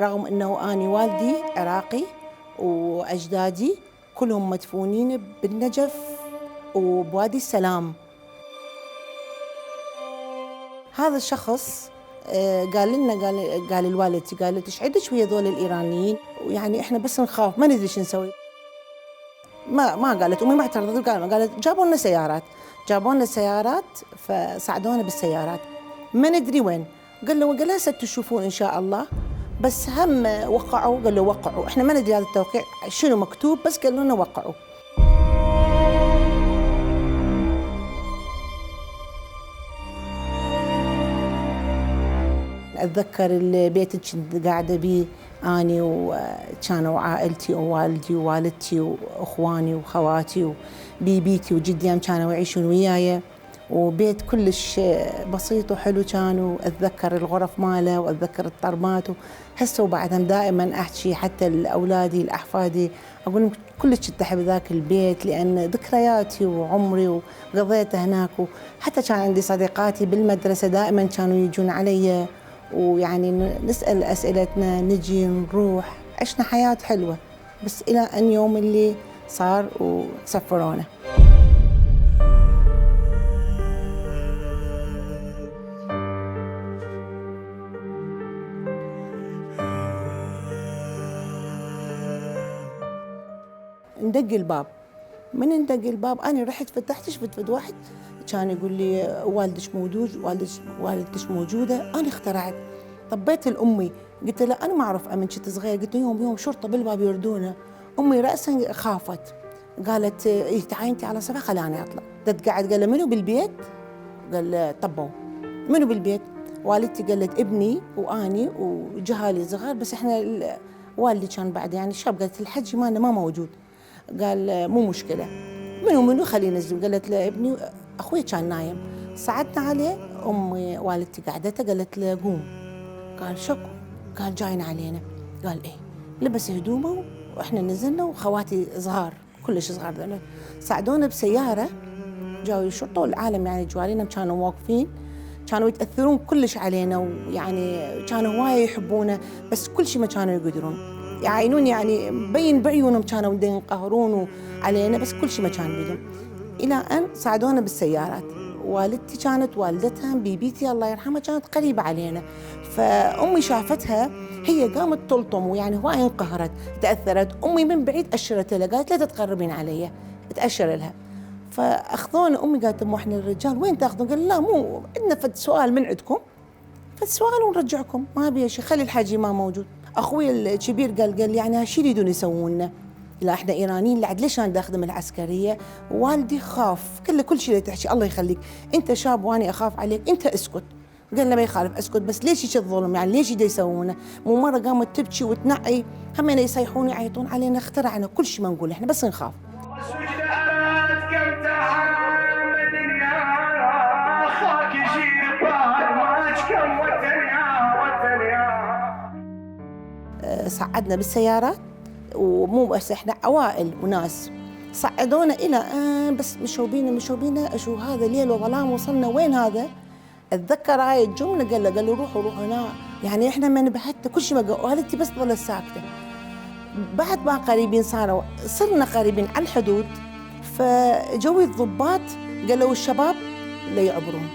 رغم أنه أنا والدي عراقي وأجدادي كلهم مدفونين بالنجف وبوادي السلام. هذا الشخص قال لنا قال لوالدتي، قال لي تشعدك ويا ذول الإيرانيين، ويعني إحنا بس نخاف ما ندري شو نسوي. ما قالت أمي، ما اعترضت، قالت جابوا لنا سيارات فساعدونا بالسيارات ما ندري وين. قال له هسه تشوفون إن شاء الله، بس هم وقعوا. قال له وقعوا، إحنا ما ندري هذا التوقيع شنو مكتوب، بس قالوا لنا وقعوا. أتذكر البيت اللي كنت قاعدة بيه أني وكانوا عائلتي ووالدي ووالدتي وأخواني وخواتي وبيبيتي وجدي كانوا يعيشون وياي، وبيت كلش بسيط وحلو كانوا. أتذكر الغرف ماله وأتذكر الطرمات، هسه وبعدهم دائما أحكي حتى لأولادي لأحفادي أقول لهم كلش كنت أحب ذاك البيت، لأن ذكرياتي وعمري وقضيته هناك. وحتى كان عندي صديقاتي بالمدرسة دائما كانوا يجون علي، ويعني نسأل أسئلتنا، نجي نروح، عشنا حياة حلوة، بس إلى أن يوم اللي صار وسفرونا. ندق الباب، من ندق الباب أنا رحت فتحت، شفت واحد كان يقول لي والدك موجود، والدتك موجودة. أنا اخترعت، طبيت لأمي قلت لها أنا ما أعرف أمن كنت صغير، قلت يوم شرطة بالباب يردونه. أمي رأسا خافت، قالت إيه تعالي أنت على صفحة خلاني أطلع. تقعد، قال له منو بالبيت؟ قال طبوا منو بالبيت؟ والدتي قالت ابني وأني وجهالي صغار، بس إحنا والدي كان بعد يعني شاب. قالت الحجي مالنا ما موجود. قال مو مشكلة، منو خليه ينزل. قالت له ابني أخوي كان نايم. صعدنا عليه، أمي والدتي قعدته، قالت له قوم. قال شكو؟ قال جاين علينا. قال إيه، لبس هدومه وإحنا نزلنا، وخواتي صغار كلش صغار. صعدونا بسيارة، جاوا الشرطة والعالم يعني جوالينا كانوا واقفين، كانوا يتأثرون كلش علينا، ويعني كانوا هواية يحبونا، بس كل شيء ما كانوا يقدرون يعاينون، يعني مبين بعيونهم كانوا بدهم ينقهرون علينا، بس كل شيء ما كان بيدهم. إلى أن صعدونا بالسيارات. والدتي كانت والدتها بيبيتي الله يرحمها كانت قريبة علينا، فأمي شافتها هي قامت تلطم، ويعني هواي انقهرت تأثرت. أمي من بعيد أشرت لها، قالت لا تتقربين علي، تأشر لها. فأخذونا، أمي قالت مو إحنا الرجال وين تأخذون؟ قال لا مو عندنا فد سؤال من عندكم، فد سؤال ونرجعكم، ما بيها شيء، خلي الحاجي ما موجود. أخوي الكبير قال يعني هالشي يريدون يسوونه، لا احنا ايرانيين لعد ليش انا اخدم العسكريه؟ والدي خاف، كل شيء اللي تحكي الله يخليك انت شاب واني اخاف عليك، انت اسكت. قال له ما يخالف اسكت، بس ليش هيك الظلم؟ يعني ليش يدا يسوونه؟ مو مره قامت تبكي وتنعي، همين يصيحون يعيطون علينا، اخترعنا كل شيء ما نقول، احنا بس نخاف. صعدنا بالسيارات، ومو بس احنا عوائل وناس، صعدونا الى ان بس مشوا بينا شو هذا ليل وظلام، وصلنا وين هذا؟ اتذكر هاي الجمله، قال له روحوا هنا، يعني احنا ما نبهت كل شيء ما والدتي بس ظلت ساكته. بعد ما قريبين صرنا قريبين على الحدود، فجوي الضباط قالوا الشباب لا يعبرون.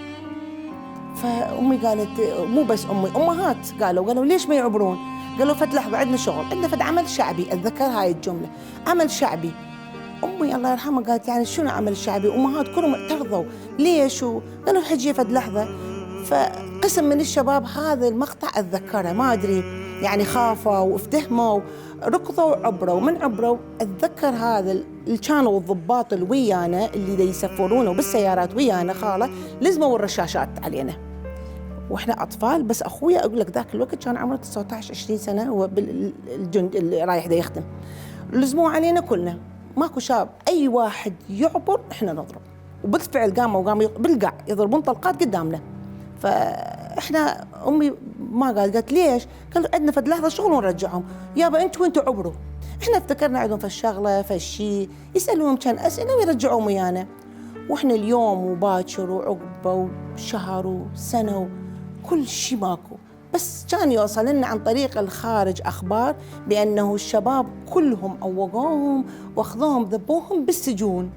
فامي قالت مو بس امي، امهات قالوا ليش ما يعبرون؟ قالوا فد لحظة عندنا شغل، عندنا فد عمل شعبي. أتذكر هاي الجملة، عمل شعبي. أمي الله يرحمها قالت يعني شنو عمل شعبي؟ أمهات كلهم اعترضوا ليش؟ قالوا حجي فد لحظة. فقسم من الشباب هذا المقطع أتذكره، ما أدري يعني خافوا وافتهموا، ركضوا وعبروا. من عبروا أتذكر هذا اللي كانوا الضباط اللي ويانا اللي يسفرونا بالسيارات ويانا خالة، لزموا الرشاشات علينا واحنا اطفال. بس اخويا اقول لك ذاك الوقت كان عمره 19 20 سنه، هو بالجند اللي رايح دا يخدم. لزموا علينا كلنا، ماكو شاب، اي واحد يعبر احنا نضرب. وبالفعل قاموا بالقع يضربون طلقات قدامنا. فاحنا امي ما قالت ليش؟ قالوا عندنا فد لحظه شغل ونرجعهم. يابا انتوا عبروا. احنا افتكرنا عندهم فالشغله فالشي، يسالوهم كان اسئله ويرجعوهم ويانا. واحنا اليوم وباكر وعقبه وشهر وسنه كل شيء ماكو، بس كان يوصل لنا عن طريق الخارج أخبار بأنه الشباب كلهم أوقوهم وأخذوهم ذبوهم بالسجون،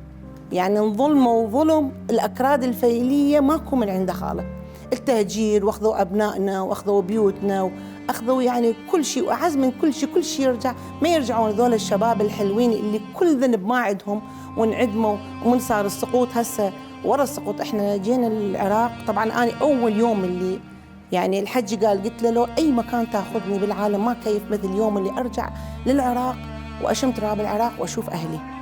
يعني انظلموا وظلم الأكراد الفيلية ماكو من عنده خالة، التهجير واخذوا أبنائنا واخذوا بيوتنا واخذوا يعني كل شيء، وأعز من كل شيء يرجع، ما يرجعون ذول الشباب الحلوين اللي كل ذنب ما عندهم وانعدموا. ومن صار السقوط هسه ورا السقوط احنا جينا العراق. طبعا أنا أول يوم اللي يعني الحج قال قلت له لو أي مكان تاخذني بالعالم ما كيف مثل اليوم اللي أرجع للعراق وأشم تراب العراق وأشوف أهلي.